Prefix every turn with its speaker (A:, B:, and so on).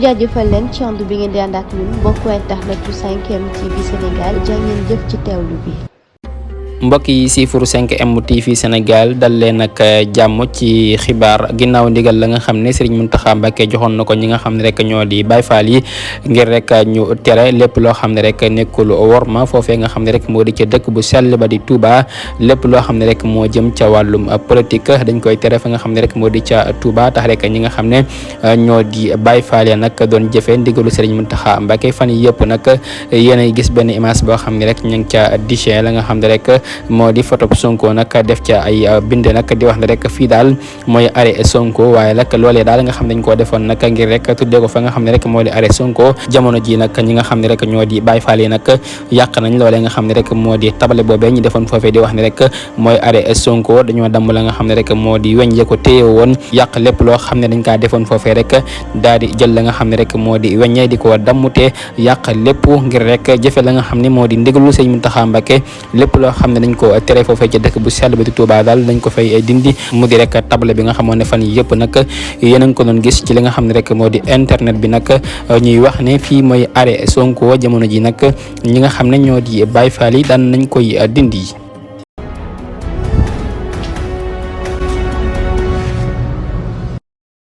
A: jaajëfal leen ci ànd bi ngeen di ànd ak ñun mbokku internet bu 5M TV Sénégal jaa ngeen jëf ci teewlu bi.
B: mbokk yi siifuru 5M TV Sénégal dal leen ak jàmm ci xibaar ginnaaw ndigal la nga xam ne Serigne Mountakha Mbacké joxoon na ko ñi nga xam ne rek ñoo di Baye Fall yi ngir rek ñu tere lépp loo xam ne rek nekkul worma foofee nga xam ne rek moo di ca dëkk bu sell ba di Touba lépp loo xam ne rek moo jëm ca wàllum politique dañ koy tere fa nga xam ne rek moo di ca Touba tax rek ñi nga xam ne ñoo di Baye Fall ya nag doon jëfee ndigalu Serigne Mountakha Mbacké fan yi yëpp nag yéen a gis benn image boo xam ne rek ñu ngi ca diché la nga xam ne rek moo di photo Sonko nag def ca ay bind nag di wax ne rek fii daal mooy arrêt Sonko waaye nag loolee daal nga xam ne dañ koo defoon nag ngir rek tuddee ko fa nga xam ne rek moo di arrêt Sonko jamono ji nag ñi nga xam ne rek ñoo di Baye Fall yi nag yàq nañ loolee nga xam ne rek moo di tabale boobee ñu defoon foofee di wax ne rek mooy arrêt Sonko dañoo damm la nga xam ne rek moo di weñ ya ko téye woon yàq lépp loo xam ne dañ kaa defoon foofee rek daal di jël la nga xam ne rek moo di weññe di ko dammute yàq lépp ngir rek jëfe la nga xam ne moo di ndigalu Sëñ Mountakha Mbacké lépp loo xam ne dañ ko tere foofee ci dëkk bu sell bi di Touba daal dañ ko fay dindi mu di rek table bi nga xamoon ne fan yëpp nag yéen a ngi ko doon gis ci li nga xam ne rek moo di internet bi nag ñuy wax ne fii mooy arrêt Sonko jamono ji nag ñi nga xam ne ñoo di Baye Fall yi daan nañ koy dindi